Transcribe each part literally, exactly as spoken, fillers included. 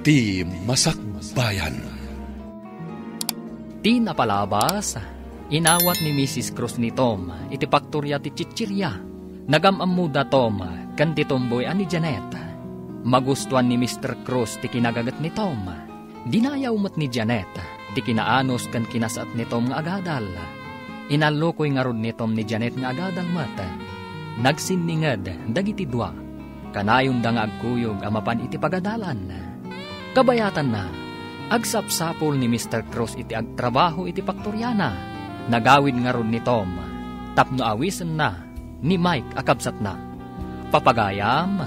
Ti Masakbayan. Ti napalabas, inawat ni Misis Cruz ni Tom iti paktoria ti chichiria. Nagam-ammoda Tom ken ti tomboy a ni Janet. Magustuan ni Mister Cruz ti kinagaget ni Tom. Dinayaw met ni Janet ti kinaanus ken kinasaet ni Tom nga agadal. Inallukoy ngarud ni Tom ni Janet nga agadal met. Nagsinninged dagiti dua. Kanayonda nga agkuyog a mapan iti pagadalan. Kabayatanna, agsapsapul ni Mister Cruz iti agtrabaho iti paktoriana. Nagawid ngarud ni Tom tapno awisenna ni Mike a kabsatna. Papagayam,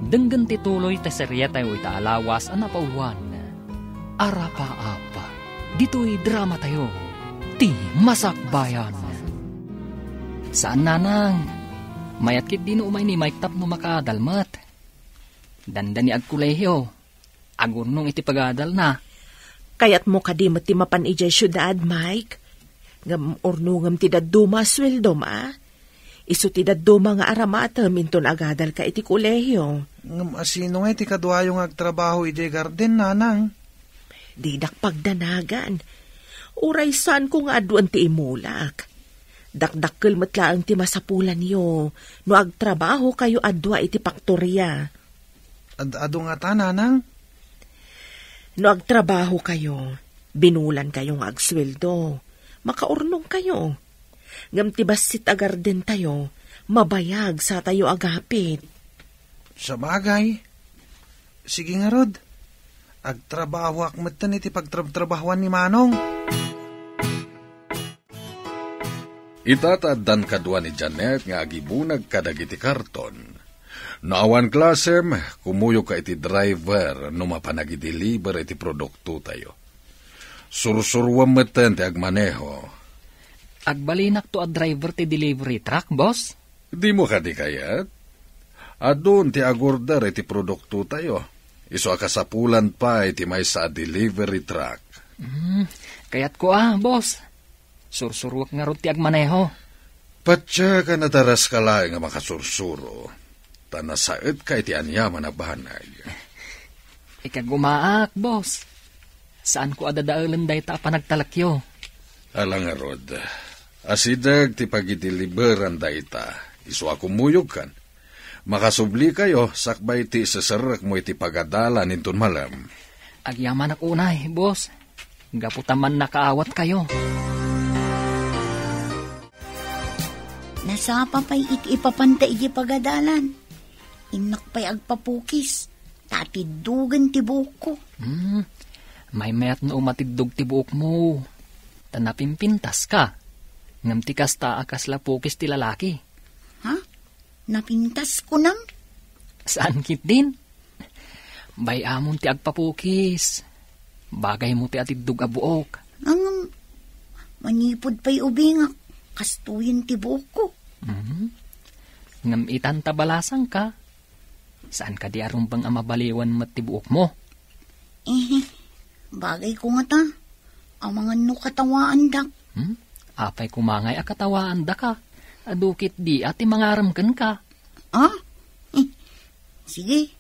denggen ti tuloy ti serietayo ita a lawas a napauluan. Arapaap, ditoy dramatayo, ti Masakbayan. Saan, nanang. Mayat ketdino umay ni Mike tapno makaadal met. Dandani agkolehiyo. Agurnong iti pagadalna. Kayatmo kadi met ti mapan idiay siudad, Mike? Ngem urnongem ti dadduma a sueldom, a? Isu ti dadduma nga aramatem inton agadalka iti kolehio. Ngem asino nga iti kaduayo nga agtrabaho idiay garden, nanang? Didak pagdanagan. Uray saanko nga aduen ti imulak. Dakdakkel met laeng ti masapulanyo no agtrabahokayo a dua iti paktoria. Ad-adu ngata, nanang? No agtrabahokayo, binulankayo nga agsueldo, makaurnongkayo. Ngem ti bassit a gardentayo, mabayag satayo agapit. Sabagay. Sige ngarud. Agtrabahoak metten iti pagtrabtrabahoan ni Manong. Ita ta addan kadua ni Janet nga agibunag kadagiti karton. No awan klasem, kumuyogka iti driver no mapan agi-deliver iti produktotayo. Sursuruem metten ti agmaneho. Agbalinakto a driver ti delivery truck, boss? Dimo kadi kayat? Adun ti agorder iti produktotayo. Isu a kasapulan pay ti maysa a delivery truck. Hmm, kayatko a, boss. Sursuruek ngarud ti agmaneho. Patse ka nadaras ka laeng a makasursuro, ta nasaetka iti aniaman a banag. Ikagumaak, boss. Saanko a dadaelen dayta a panagtalekyo. Ala ngarud, asideg ti pagideliveran dayta, isu a kumuyogkan. Makasublikayo sakbay ti iseserrekmo iti pagadalan inton malem. Agyamanak unay, boss. Gapu ta mannakaawatkayo. Nasapa pay iti ipapanta iti pagadalan. Innak pay agpapukis, ta atiddogen ti buokko. Hmm, maymayat no umatiddog ti buokmo, ta napimpintaska. Ngem ti kasta a kasla pukis ti lalaki. Ha? Napintas kunam? Saan ketdin? Bay-amon ti agpapukis. Bagaymo ti atiddog a buok. Ngem, manipud pay ubingak, kastoyen ti buokko. Mhm. Ngem itan ta balasangka, saan kadi a rumbeng a mabaliwan met ti buokmo? Eh, bagayko ngata. Amangan no katawaandak. Hmm? Apay kumangay a katawaandaka? Adu ketdi a ti mangarem kenka. Ah? Eh, sige.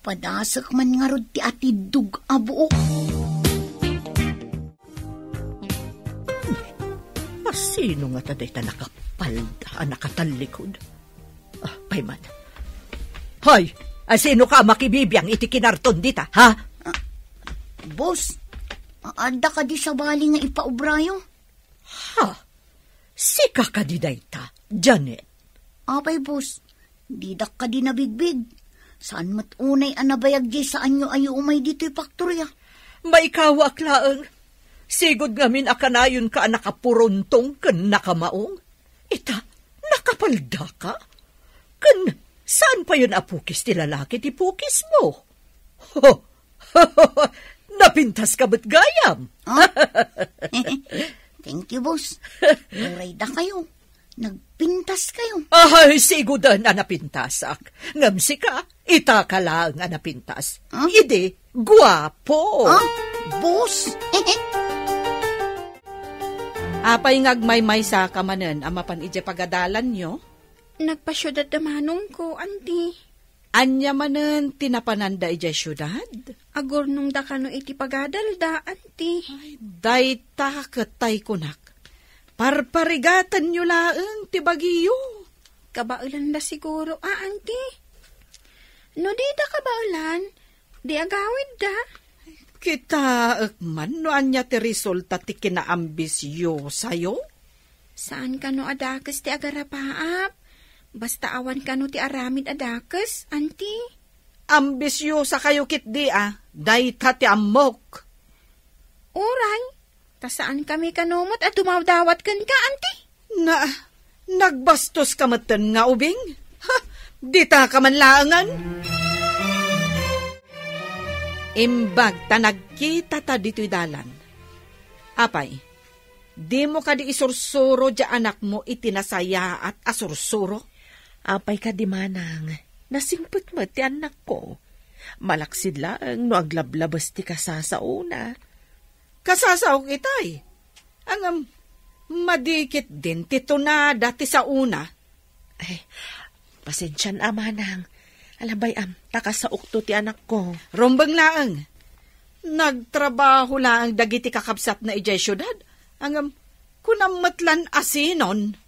Padasek man ngarud ti atiddog a buok. Asino ngata dayta nakapalda a nakatallikod? Ah, payman. Hoy, asino ka a makibibiang iti kinarton dita, ha? Ah, boss, adda kadi sabali nga ipaobrayo? Ha? Sika kadi dayta, Janet? Apay, boss, didak kadi nabigbig. Saan met unay a nabayag diay saanyo a umay ditoy paktoria? Maikawaak laeng. Sigud ngamin a kanayonka a nakapuruntong ken nakamaong. Ita, nakapaldaka? Ken saan payen a pukis ti lalaki ti pukismo? Ho! Napintaska met gayam. Ah? Thank you, boss. Uray dakayo, nagpintaskayo. Ay, siguden a napintasak. Ngem sika, itaka laeng a napintas. Ah? Idi, guapo. Ah, boss? Apay nga agmaymaysaka manen a mapan idiay pagadalanyo? Nagpasiudad da manongko, anti. Ania manen ti napananda idiay siudad? Agurnongda kano iti pagadalda, anti. Ay, dayta ket tay kunak. Parparigatenyo laeng ti bagiyo. Kabaelanda siguro, a, anti? No dida kabaelan, di agawidda. Kitaek man no ania ti resulta ti kinaambisyosayo. Saan kano a dakes ti agarapaap. Basta awan kano ti aramid a dakes, anti. Ambisyosa kayo ketdi a, dayta ti ammok. Uray, ta saan kami kano met a dumawdawat kenka, anti? Na, nagbastos ka metten nga ubing? Ha, dita ka man laengen? Imbag ta nagkita ta ditoy dalan. Apay, dimo kadi isursuro diay anakmo iti nasayaat a sursuro? Apay kadi, manang, nasingpet met ti annakko. Malaksid laeng no aglablabes ti kasasaona. Kasasaok itay. Ngem, madi ketdin ti tunada ti saona. Ay, pasensian a, manang. Alabay, am, ta kasaokto ti anakko. Rumbeng laeng. Nagtrabaho laeng dagiti kakabsatna idiay siudad. Ngem, kunam met lan a sinon.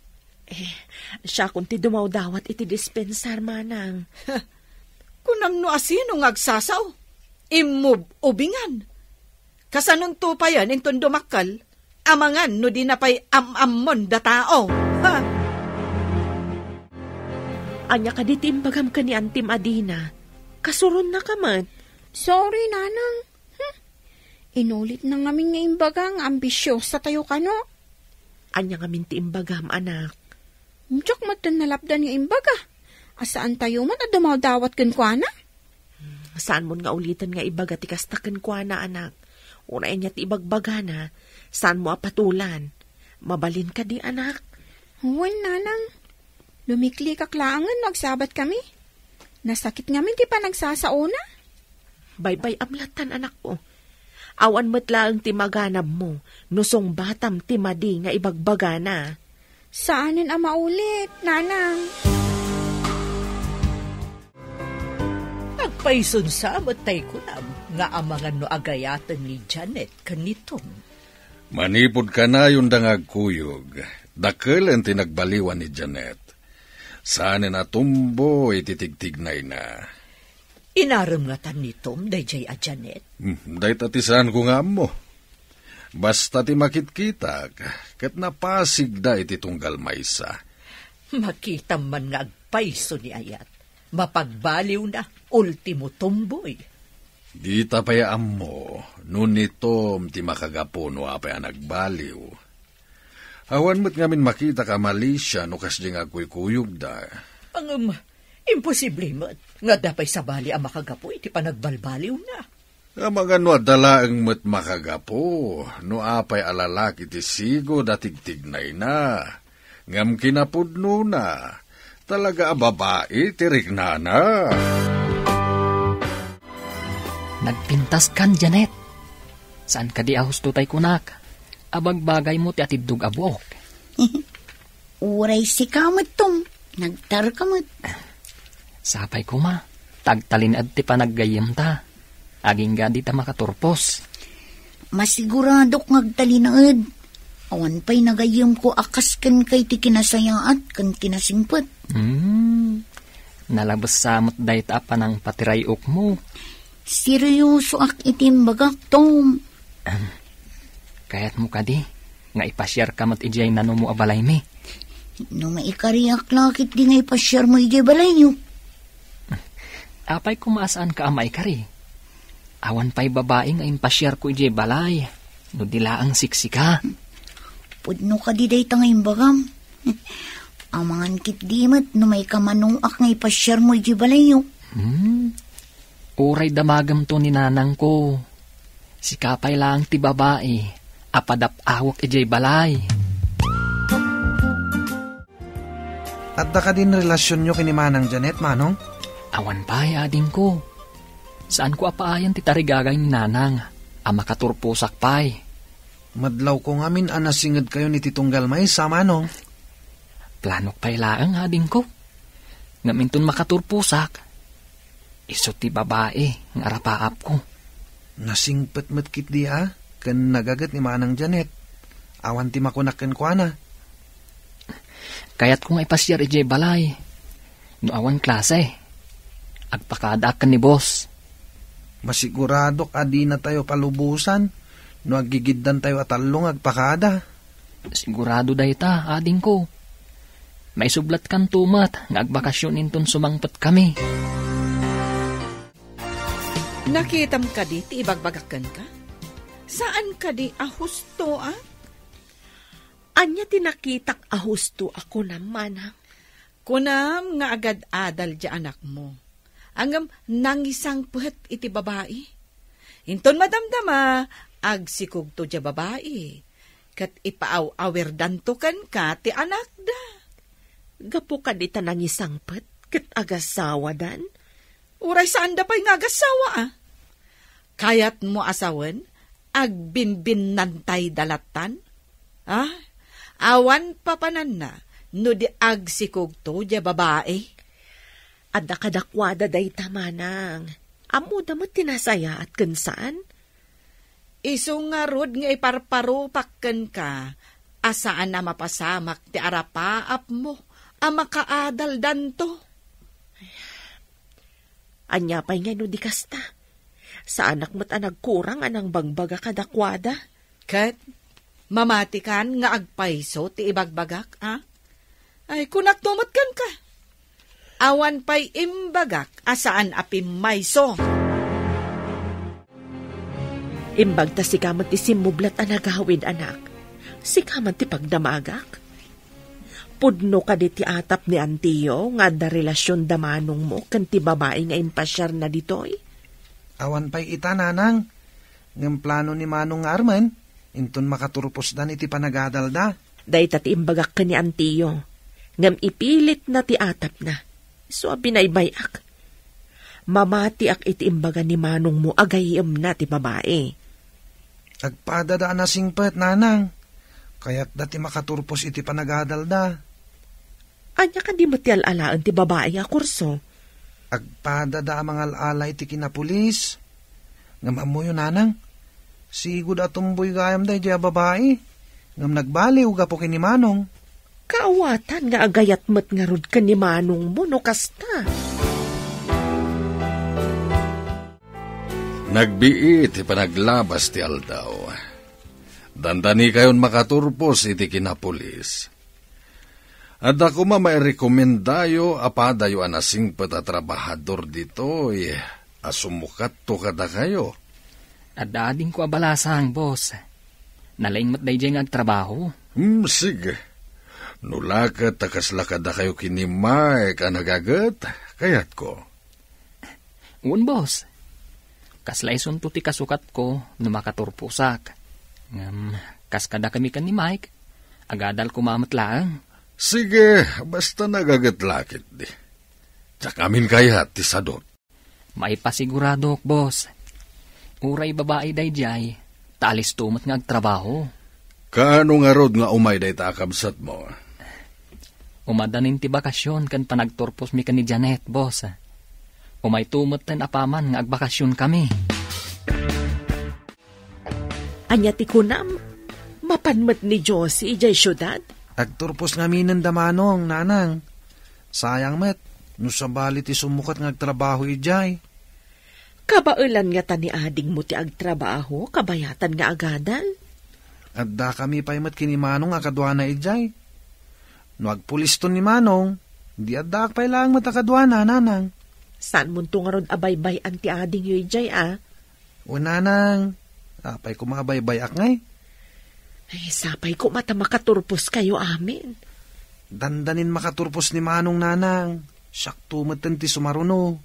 Eh, siakon ti dumawdawat iti dispensar, manang. Kunam no a sino nga agsasao? Immub-ubingan. Kasanonto payen inton dumakkel? Amangan no dina pay am-ammon da tao. Ha? Ania kadi ti imbagam ken ni Antim a Dina? Kasuronna ka met. Sorry, Nanang. Hmm. Inulitna ngamin nga imbaga nga ambisyosa tayo kano. Ania ngamin ti imbagam, anak? Diak met nalapdan nga imbaga. A saan tayo man a dumawdawat kenkuana? Saanmon nga uliten nga ibaga ti kasta kenkuana, anak. Uray ania ti ibagbagana, saanmo a patulan. Mabalin kadi, anak? Wen, Nanang. Lumiklikak laengen no agsabat kami. Nasakit ngamin ti panagsasaona. Baybay-am lattan, anakko. Awan met laeng ti maganabmo no sungbatam ti madi nga ibagbagana. Saanen a maulit, Nanang. Agpayson sa met tay kunam nga amangan no agayaten ni Janet ken ni Tom. Manipud kanayonda nga agkuyog, dakelen ti nagbaliwan ni Janet. Saanen a tumboy ti tigtignayna. Inarem ngatan ni Tom daydiay a Janet? Hmm, dayta ti saanko nga ammo. Basta ti makitkitak, ket napasigda iti tunggal maysa. Makitam man nga agpayso ni ayat. Mapagbaliwna, ultimo tumboy. Dita pay ammo no ni Tom ti makagapu no apay a nagbaliw. Awan met ngamin makitak a malisia no kasdi nga agkuykuyogda. Ngem, imposible met nga adda pay sabali a makagapu iti panagbalbaliwna. Amangan no adda laeng met makagapu no apay a lalaki ti sigud a tigtignayna. Ngem kinapudnona, talaga a babai ti riknana. Nagpintaskan, Janet. Saan kadi a husto tay kunak? Abagbagaymo ti atiddog a buok. Uray sika met, Tom. Nagtarka met. Sapay koma, ta agtalinaed ti panaggayyemta. Agingga dita makaturpos. Masiguradok nga agtalinaed. Awan pay nagayyemko a kas kenka iti kinasayaat ken kinasingpet. Hmm. Nalabes sa met dayta a panangpatiray-okmo. Seryosoak iti imbagak, Tom. Ahem. Kayatmo kadi nga ipasiarka met idiay nanumo a balaymi? No maikariak la ketdi nga ipasiarmo idiay balayyo. Apay koma a saanka a maikari? Awan pay babai nga impasiarko idiay balay no di laeng siksika. Pudno kadi dayta nga imbagam? Amangan ketdi met no maikamanoak nga ipasiarmo idiay balayyo. Hmm. Uray damagemto ni nanangko. Sika pay laeng ti babai a padap-awek idiay balay. Adda kadin relasionyo ken ni Manang Janet, Manong? Awan pay, adingko. Saanko a paayen ti tarigagay ni Nanang a makaturposak pay. Madlawko ngamin a nasingedkayon iti tunggal maysa, Manong. Planok pay laeng, adingko. Ngem inton makaturposak, isu ti babai nga arapaapko. Nasingpet met ketdi a, ken nagaget ni Manang Janet. Awan ti makunak kenkuana. Kayatko nga ipasiar idiay balay. No awan klase, agpakadaak ken ni boss. Masiguradok a dinatayo palubosan no aggigiddantayo a tallo nga agpakada. Sigurado dayta, adingko. Maisublatkanto met nga agbakasyon inton sumangpetkami. Nakitam kadi ti ibagbagak kenka? Saan kadi a husto, a? Ania ti nakitak a husto a kunam, manang? Kunam nga agad-adal diay anakmo. Ngem nangisangpet iti babai. Inton madamdama, agsikugto diay babai, ket ipaaw-awirdanto kenka ti anakda. Gapu kadi ta nangisangpet ket agasawadan? Uray saanda pay nga agasawa, a? Kayatmo a sawen, agbinbinnantayda lattan? A? Awan papananna no di agsikugto diay babai? Adda kadakuada dayta, manang. Ammoda met ti nasayaat ken saan? Isu ngarud nga iparparupak kenka a saan a mapasamak ti arapaapmo a makaadaldanto. Ania pay ngay no di kasta? Saanak met a nagkurang a nangbagbaga kadakuada. Ket mamatikan nga agpayso ti ibagbagak, a? Ay, kunakto met kenka. Awan pay imbagak a saan a pimmayso. Imbag ta sika met ti simmublat a nagawid, anak. Sika man ti pagdamagak. Pudno kadi ti atap ni Antio nga adda relasion da manongmo ken ti babai nga impasiarna ditoy? Awan pay ita, nanang. Ngem plano ni Manong nga armen, inton makaturposdan iti panagadalda. Dayta ti imbagak ken ni Antio, ngem ipilitna ti atapna. Isu a binaybay-ak. Mamatiak iti imbaga ni manongmo a gayyemna ti babai. Agpadada a nasingpet, nanang. Kayatda ti makaturpos iti panagadalda. Ania kadi met ti al-alaen ti babai a kurso? Agpadada a mangal-ala iti kinapulis. Ngem ammoyo, nanang, sigud a tumboy gayam daydiay a babai. Ngem nagbaliw gapu ken ni Manong. Kaawatan nga agayat met ngarud ken ni Manongmo no kasta. Nagbiit ti panaglabas ti aldaw. Dandanikayon makaturpos iti kinapulis. Adda koma mairekomendayo a padayo a nasingpet a trabahador ditoy a sumukatto kadakayo. Adda adingko a balasang, boss. Nalaing met daydiay nga agtrabaho. Hmm, sige. No la ket ta kasla kadakayo ken ni Mike a nagaget, kayatko. Wen, boss. Kasla isunto ti kasukatko no makaturposak. Ngem, kas kadakami ken ni Mike, agadal koma met laeng. Sige, basta nagaget la ketdi. Diak amin kayat ti sadut. Maipasiguradok, boss. Uray babai daydiay, ta alisto met nga agtrabaho. Kaano ngarud nga umay dayta a kabsatmo? Umadanin ti bakasyon ken panagturposmi ken ni Janet, boss. Umayto metten apaman nga agbakasyonkami. Ania ti kunam? Mapan met ni Josie idiay siudad? Agturpos ngaminen da Manong, nanang. Sayang met, no sabali ti sumukat nga agtrabaho idiay. Kabaelan ngata ni adingmo ti agtrabaho, kabayatan nga agadal? Addakami pay met ken ni Manong a kaduana idiay. No agpuliston ni Manong, di addaak pay laeng met a kaduana, nanang. Saanmonto ngarud a baybay-an ti adingyo idiay, a? Wen, nanang, apay koma a baybay-ak ngay? Ay, sapay koma ta makaturposkayo amin. Dandanin makaturpos ni Manong, nanang. Siakto metten ti sumaruno.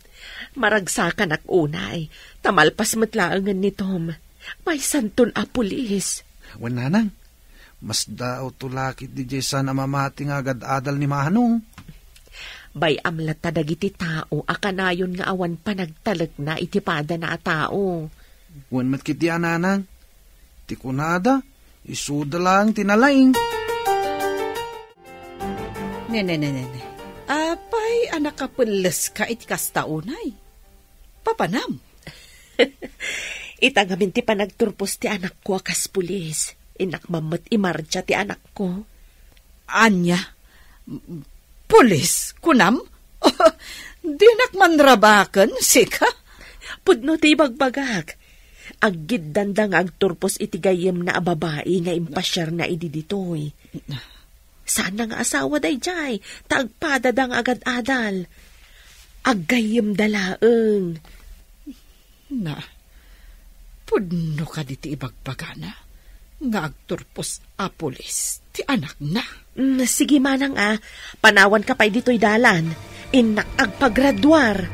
Maragsakanak unay, ta malpas met laengen ni Tom. Maysanton a pulis. Wen, nanang, masdaawto la ketdi diay saan a mamati nga agad-adal ni Manong. Bay-am latta dagiti tao a kanayon nga awan panagtalekna iti padana a tao. Wen met ketdi a, nanang. Ti kunada, isuda laeng ti nalaing. Ne, ne, ne, ne, ne. Apay a nakapelleska iti kasta unay? Papanam? Ita ngamin ti panagturpos ti anakko a kas pulis. Innak man met imardia ti anakko. Ania? Pulis, kunam? Dinak manrabaken, sika? Pudno ti ibagbagak. Aggiddanda nga agturpos iti gayyemna a babai nga impasiarna idi ditoy. Saan na nga asawa daydiay, ta agpadada nga agad-adal. Aggayyemda laeng. Na, pudno kadi ti ibagbagana nga agturpos a pulis ti anakna? Mm, sige manang a, panawanka pay ditoy dalan. Innak agpagraduar.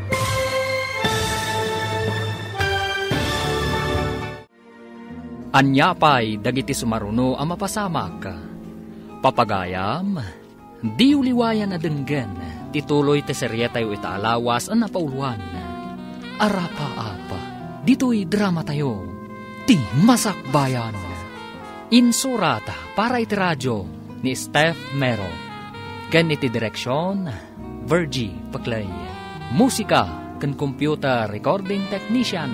Ania pay dagiti sumaruno a mapasamak? Papagayam, diyo liwayan a denggen ti tuloy ti serietayo ita a lawas a napauloan, Arapaap, ditoy dramatayo, Ti Masakbayan. Insurat para iti radio ni Steph Mero. Ken iti direksion, Virgie Peclay. Musika ken computer recording technician,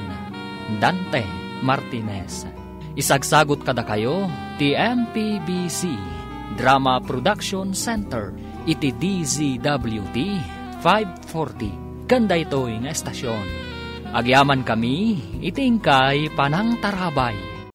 Dante Martinez. Isagsagut kadakayo ti M P B C Drama Production Center iti D Z W T five forty ken daytoy nga estasion. Agyamankami iti inkay panangtarabay.